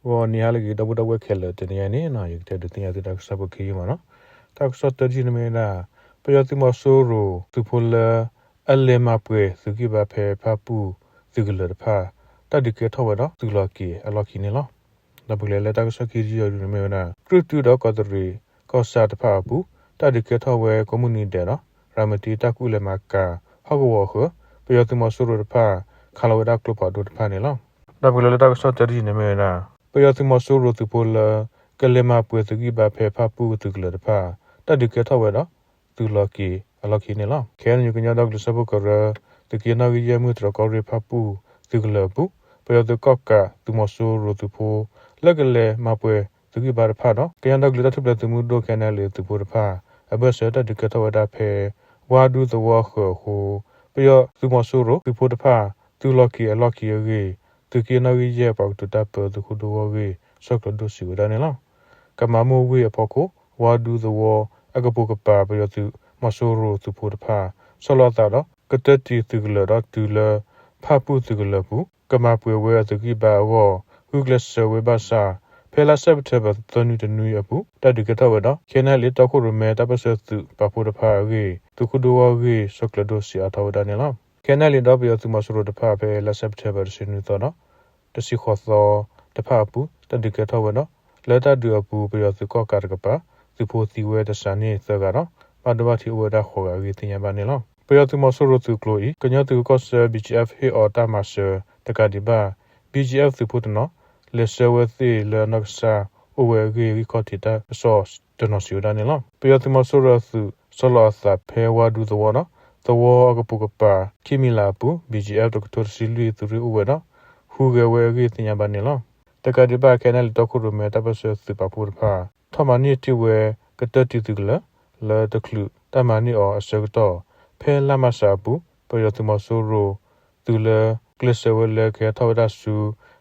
ဂီၤနံၤဟါလၢအဂ့ၤ ဒီပုၢ်ဒီဝဲၢ်ခဲလၢာ်, တနံၤအံၤန့ၣ် ယကတဲဒုးသ့ၣ်ညါသုတၢ်ကစီၣ်ဖိခံယုၢ်မးနီၤ. တၢ်ကစီၣ်တၢတယုၢ်န့ၣ်မ့ၢ်ဝဲဒၣ် ပယီၤသုးမီၤစိရိၤသုးဖိလၢ အလဲၤမၤပှဲၤသုးဂံၢ်ဘါဖဲဖၣ်ပူၣ်သုးကလၢၤတဖၣ် တၢ်ဒုးကဲထီၣ်ဝဲဒီးသုးလီၤက့ၤအလီၢ်ခံန့ၣ်လီၤ. ဒီးပကလဲၤလၢတၢ်ကစီၣ်ခံတယုၢ်အံၤန့ၣ်မ့ၢ်ဝဲဒၣ် ကြုၢ်တုဒီးကီးတရံးကီၢ်ဆၣ်တဖၣ်အပူၤ တၢ်ဒုးကဲထီၣ်ဝဲကိးမုၢ်နံၤဒဲးဒီး ရၤမတံတၢ်ကူၣ်လဲၤမၤကၤဟီၣ်ကဝီၤအဃၢၤ ပယီၤသုးမီၤစိရိၤတဖၣ် ခးလီၤဝဲဒၣ်ကျိဖးဒိၣ်တဖၣ်န့ၣ်လီၤ. ဒီးပကလဲၤလၢတၢ်ကစီၣ်တၢတယုၢ်န့ၣ်မ့ၢ်ဝဲဒၣ် ပယီၤသုးမီၤစိရိၤသုးဖိလၢ ကလဲၤမၤပှဲၤသုးဂံၢ်ဘါဖဲဖၣ်ပူၣ်သုးကလၢၤတဖၣ် တၢ်ဒုးကဲထီၣ်ဝဲဒီးသုးလီၤက့ၤအလီၢ်ခံန့ၣ်လီၤ. ခဲအံၤန့ၣ် ကညီဒီကလုာ်စၢဖှိၣ်ကရၢ သုးက့နီၣ်ဂံၢ်ယဲၢ် မုၢ်တြီၤကီၢ်ရ့ၣ်ဖၣ်ပူၣ်သုးကလၢၤအပူၤ ပယီၤသုးကီၣ်ကးသုးမီၤစိရိၤသုးဖိ လၢကလဲၤမၤပှဲၤသုးဂံၢ်ဘါတဖၣ်ဒီး ကညီဒီကလုာ်တၢ်ထူၣ်ဖျဲးသုးမုၢ်ဒိၣ် ခဲနလ်အ့သုးဖိတဖၣ် အဘၢၣ်စၢၤ တၢ်ဒုးကဲထီၣ်ဝဲဒၣ်ဖဲ ဝါဒူသဝီအဃၢၤအဃိ ပယီၤသုးမီၤစိရိၤသုးဖိတဖၣ် သုးလီၤက့ၤအလီၢ်ခံအဂ့ၢ် သုးက့နီၣ်ဂံၢ်ယဲၢ် ပှၤကတိၤတၢ်ပၢ သုးခိၣ်ဒိဂီၢ်ဂ့ၢ် စီၤကျၢၤဒိၣ်စံးဝဲဒၣ်န့ၣ်လီၤ. ကမၤမိၢ်ဝ့ၢ်အဖီခိၣ် ဝါဒူသဝီအကပိာ်ကပၤ ပယီၤသုးမီၤစိရိၤသုးဖိတဖၣ် ဆီလီၤအသးဒီးကတၢၢ်တံၤသုးကလၢၤဒီးတုၤလၢ ဖၣ်ပူၣ်သုးကလၢၤအပူၤ ကမၤပှဲၤဝဲအသုးဂံၢ်ဘါအဂီၢ် ဂုာ်ကျဲးစၢးဝဲဘၣ်ဆၣ် ဖဲလါစဲးပထ့ဘၢၣ်သၢနွံတနွံအပူၤ တၢ်ဒုးကဲထီၣ်ဝဲဒီး ခဲနလ်အ့ တီခိၣ်ရိၣ်မဲတၢ်ပၢၢ်ဆၢသုးပာ်ဖှိၣ်တဖၣ်အဂ့ၢ် သုးခိၣ်ဒိဂီၢ်ဂ့ၢ် စီၤကျၢၤဒိၣ်စံးအါထီၣ်ဝဲဒၣ်န့ၣ်လီၤ. ခဲနလ်အ့ဒီးပယီၤသုးမီၤစိရိၤတဖၣ် ဖဲလါစဲးပထ့ဘၢၣ်တဆံနွံသီဒီး တဆံဃိးသီတဖၣ်အပူၤ တၢ်ဒုးကဲထီၣ်ဝဲဒီး လၢတၢ်ဒုးအပူၤ ပယီၤသုးကီၣ်ကးတကပၤ သုးဖိသံဝဲတစးန့ၣ်သၢဂၤဒီး ဘၣ်ဒိဘၣ်ထံးအိၣ်ဝဲဒၣ်ဃိးဂၤအဂ့ၢ်သ့ၣ်ညါဘၣ်န့ၣ်လီၤ. ပယီၤသုးမီၤစိရိၤသုးကျိၤအံၤ ကညီသုးကီၢ်စဲၣ် ဘံၣ်ကၠံအၣ်ဖၣ် ဟ့ၣ်အီၤတၢ်မၤစၢၤတကးဒံးဘၣ် ဘံၣ်ကၠံအၣ်ဖၣ်သုးဖိတနီၤ လဲၤဆှၢဝဲသ့ၣ်လၢအနီၢ်ကစၢ်အိၣ်ဝဲအဂ့ၢ် ဂံၢ်ခီၣ်ထံးတၢ်ကစီၣ်တနီၤစံးဝဲဒၣ်န့ၣ်လီၤ. ပယီၤသုးမီၤစိရိၤအသုး ဆီလီၤအသးဖဲဝါဒူသဝီဒီး သဝီအကပိာ်ကပၤ ခံမံၤလးအပူၤ ဘံၣ်ကၠံအၣ်ဖၣ် တကထိတဆံလွံၢ် သုးရ့ၣ်အိၣ်ဝဲဒီး ဟူးဂဲၤဝဲအဂ့ၢ်သ့ၣ်ညါဘၣ်န့ၣ်လီၤ. တကးဒံးဘၣ် ခဲနလ်အ့ တီခိၣ်ရိၣ်မဲတၢ်ပၢၢ်ဆၢသုးပာ်ဖှိၣ်တဖၣ် ထီၣ်မၤန့ၢ်တ့ၢ်ဝဲ ကတၢၢ်တံၤသုးကလၢၤ လၢတချုးတၢ်မၤန့ၢ်အီၤအဆၢကတီၢ် ဖဲလါမးရှးအပူၤ ပယီၤသုးမီၤစိရိၤသုးလၢ ကျဲးစၢးဝဲလၢကဟဲထီၣ်ဝဲဒၣ်ဆူ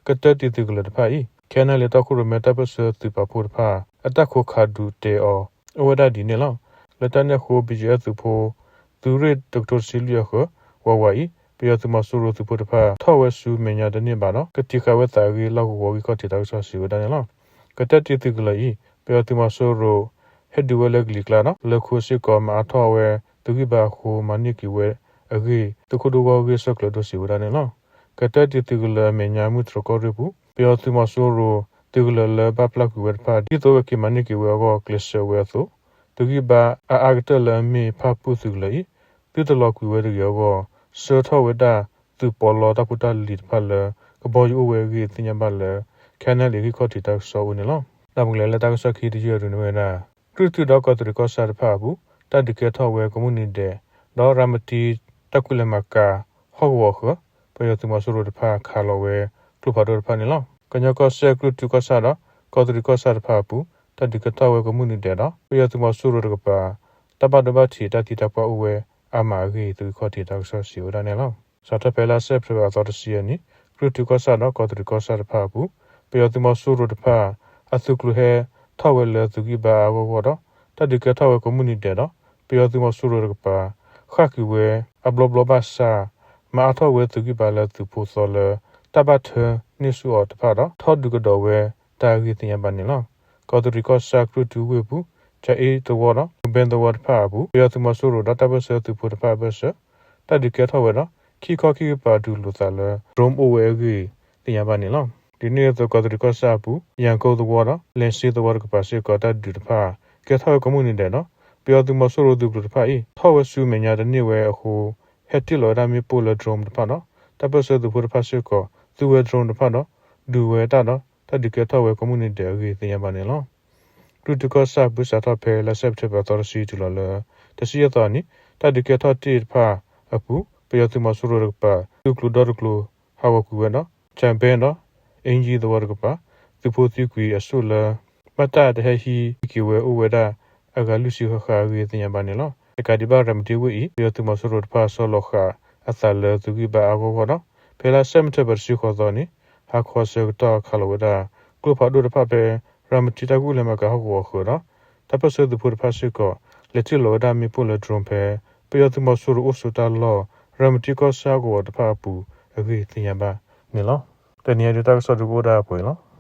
ကတၢၢ်တံၤသုးကလၢၤတဖၣ်အံၤ ခဲနလ်အ့ တီခိၣ်ရိၣ်မဲတၢ်ပၢၢ်ဆၢသုးပာ်ဖှိၣ်တဖၣ် အတၢ်ခိးခးဒုးတဲအီၤ အိၣ်ဝဲဒၣ်ဒ်န့ၣ်လီၤ. လၢတၢ်န့ၣ်အဃိ ဘံၣ်ကၠံအၣ်ဖၣ်သုးဖိ သုးရ့ၣ်တကထိတဆံလွံၢ်အဃၢၤ ဝးဝးအံၤ ပယီၤသုးမီၤစိရိၤသုးဖိတဖၣ် ထီၣ်ဝဲဆူမဲာ်ညါတန့ၢ်ဘၣ်ဒီး ကထံၣ်ဃာ်ဝဲသးအဂ့ၢ် လီၢ်ကဝီၤဂံၢ်ခီၣ်ထံးတၢ်ကစီၣ်စံးဝဲဒၣ်န့ၣ်လီၤ. ကတၢၢ်တံၤသုးကလၢၤအံၤ ပယီၤသုးမီၤစိရိၤ ဟဲဒုးဝဲလၢကလံၤကျါဒီး လၢခိစ့ၢ်ကီး မၤအါထီၣ်ဝဲသုးဂံၢ်ဘါအဃိ မၤန့ၢ်က့ၤဝဲအဂ့ၢ် သုးခိၣ်ဒိဂီၢ်ဂ့ၢ် စီၤကျၢၤဒိၣ်စံးဝဲဒၣ်န့ၣ်လီၤ. ကတၢၢ်တံၤသုးကလၢၤအမဲာ်ညါ မုၢ်တြီၤကီၢ်ရ့ၣ်ပူၤ ပယီၤသုးမီၤစိရိၤသုးကလၢၤလၢဘၣ်ပျၢ်ကွံာ်ဝဲတဖၣ် ဒ်သိးကက့ၤမၤန့ၢ်က့ၤဝဲအဂီၢ် ကျဲးစၢးဝဲအသိး သုးဂံၢ်ဘါအါအါကတၢၢ်လၢအမ့ၢ်ဖၣ်ပူၣ်သုးကလၢၤအံၤ သုတလီၤကွံာ်ဝဲတဂ့ၤအဂီၢ် ဆှၢထီၣ်ဝဲဒၣ်သုးပီးလီတၢ်ဖိတၢ်လံၤတဖၣ်လၢ ကဘီယူၤအိၣ်ဝဲအဂ့ၢ်သ့ၣ်ညါဘၣ်လၢ ခဲနလ်အ့ ဂံၢ်ခီၣ်ထံးတၢ်ကစီၣ်အအိၣ်န့ၣ်လီၤ. ဒီးပကလဲၤလၢတၢ်ကစီၣ်ခံတယုၢ်အံၤန့ၣ်မ့ၢ်ဝဲဒၣ် ကြုၢ်တုဒီးကီးတရံးကီၢ်ဆၣ်တဖၣ်အပူၤ တၢ်ဒုးကဲထီၣ်ဝဲကိးမုၢ်နံၤဒဲး ဒီးရၤမတံတၢ်ကူၣ်လဲၤမၤကၤ ဟီၣ်ကဝီၤအဃၢၤ ပယီၤသုးမီၤစိရိၤတဖၣ်ခးလီၤဝဲကျိဖးဒိၣ်တဖၣ်န့ၣ်လီၤ. ကညီကီၢ်စဲၣ် ကြုၢ်တုကီၢ်ဆၣ်ဒီး ကီးတရံးကီၢ်ဆၣ်တဖၣ်အပူၤ တၢ်ဒုးကဲထီၣ်ဝဲကိးမုၢ်နံၤဒဲးဒီး ပယီၤသုးမီၤစိရိၤတကပၤ တၢ်ဘၣ်ဒိဘၣ်ထံးတၢ်သံတၢ်ပှၢ်အိၣ်ဝဲအါမးအဂ့ၢ် သုးဂံၢ်ခီၣ်ထံးတၢ်ကစီၣ်စံးဝဲဒၣ်န့ၣ်လီၤ. စးထီၣ်ဖဲလါစဲးပထ့ဘၢၣ်အသီတဆံအနံၤ ကြုၢ်တုကီၢ်ဆၣ်ဒီးကီးတရံးကီၢ်ဆၣ်တဖၣ်အပူၤ ပယီၤသုးမီၤစိရိၤတဖၣ် အသုးကျိၤဟဲထီၣ်ဝဲလၢသုးဂံၢ်ဘါအါအါဂီၢ်ဂီၢ်ဒီး တၢ်ဒုးကဲထီၣ်ဝဲကိးမုၢ်နံၤဒဲးဒီး ပယီၤသုးမီၤစိရိၤတကပၤ ဃၣ်ကွံာ်ဝဲအဘျီဘျီဘၣ်ဆၣ် မၤအါထီၣ်ဝဲသုးဂံၢ်ဘါလၢသုးဖိသီလၢ တၢ်ဘၣ်ထၢန့ၢ်ဆူၣ်အီၤတဖၣ်ဒီး ထီၣ်ဒုးကဒီးဝဲတၢ်အဂ့ၢ်သ့ၣ်ညါဘၣ်န့ၣ်လီၤ. ကီးတရံးကီၢ်ဆၣ် ကြုၢ်တုဝ့ၢ်ပူၤ ကၠၤအ့သဝီဒီး မူဘဲသဝီတဖၣ်အပူၤ ပယီၤသုးမီၤစိရိၤဒီးတၢ်ပၢၢ်ဆၢသုးဖိတဖၣ်အဘၢၣ်စၢၤ တၢ်ဒုးကဲထီၣ်ဝဲဒီး ခံခီခံကပၤဒုးလိာ်သးလၢ drone အိၣ်ဝဲအဂ့ၢ်သ့ၣ်ညါဘၣ်န့ၣ်လီၤ. ဒ်န့ၣ်အသိး ကီးတရံးကီၢ်ဆၣ်အပူၤ ယၤကိသဝီဒီး လဲၤစ့သဝီတကပၤစ့ၢ်ကီး တၢ်ဒုးတဖၣ် ကဲထီၣ်ဝဲကိးမုၢ်နံၤဒဲးဒီး ပယီၤသုးမီၤစိရိၤသုးကျိၤတဖၣ်အံၤ ထီၣ်ဝဲဆူမဲာ်ညါတန့ၢ်ဝဲအဃိ ဟဲတ့ၢ်လီၤဝဲဒၣ်မ့ၣ်ပိၢ်လၢ drone တဖၣ်ဒီး တၢ်ပၢၢ်ဆၢသုးဖိတဖၣ်စ့ၢ်ကီး သူဝဲ drone တဖၣ်ဒီး ဒုးဝဲတၢ်ဒီး တၢ်ဒုးကဲထီၣ်ဝဲကိးမုၢ်နံၤဒဲးအဂ့ၢ်သ့ၣ်ညါဘၣ်န့ၣ်လီၤ. ကြုၢ်တုကီၢ်ဆၣ်အပူၤ စးထီၣ်ဖဲလါစဲးပထ့ဘၢၣ်အသီတဆံတုၤလီၤလၢ တဆံယဲၢ်သီအနံၤ တၢ်ဒုးကဲထီၣ်တ့ၢ်တဖၣ်အပူၤ ပယီၤသုးမီၤစိရိၤတကပၤ သုးကျိၤဒီတကျိၤ ဟးဂီၤကွံာ်ဝဲဒီး ကၠၤဘဲဒီး အ့ၣ်ကၠံသဝီတကပၤ သုးဖိသံကွံာ်အစိၣ်လၢ ဘၣ်တၢ်တဟဲဟံးက့ၤဝဲအိၣ်ဝဲဒၣ် အဂၤလွံၢ်ဆံဃၣ်ဃၣ်အဂ့ၢ်သ့ၣ်ညါဘၣ်န့ၣ်လီၤ. တကးဒံးဘၣ် ရၤမတံဝ့ၢ်အံၤ ပယီၤသုးမီၤစိရိၤတဖၣ်ဆီလီၤဃာ်အသးလၢသုးဂံၢ်ဘါအါအါဂီၢ်ဂီၢ်ဒီး ဖဲလါစဲးပထ့ဘၢၣ်တဆံဃိးသီန့ၣ် ဟါခီဆၢကတီၢ်ခးလီၤဝဲဒၣ် ကျိဖးဒိၣ်တဖၣ်ဖဲ ရၤမတံတၢ်ကူၣ်လဲၤမၤကၤဟီၣ်ကဝီၤအဃၢၤဒီး တၢ်ပၢၢ်ဆၢသုးဖိတဖၣ်စ့ၢ်ကီး လဲၤတ့ၢ်လီၤဝဲဒၣ်မ့ၣ်ပိၢ်လၢ drone ဖဲ ပယီၤသုးမီၤစိရိၤအိၣ်ဆိးတၢ်လီၢ် ရၤမတံကီၢ်ဆၣ်ဟီၣ်ကဝီၤတဖၣ်အပူၤအဂ့ၢ်သ့ၣ်ညါဘၣ်န့ၣ်လီၤ. တနံၤအံၤဒုးတၢ်ကစီၣ်ဒုးကအိၣ်ဒၣ်ပှဲၤလီၤ.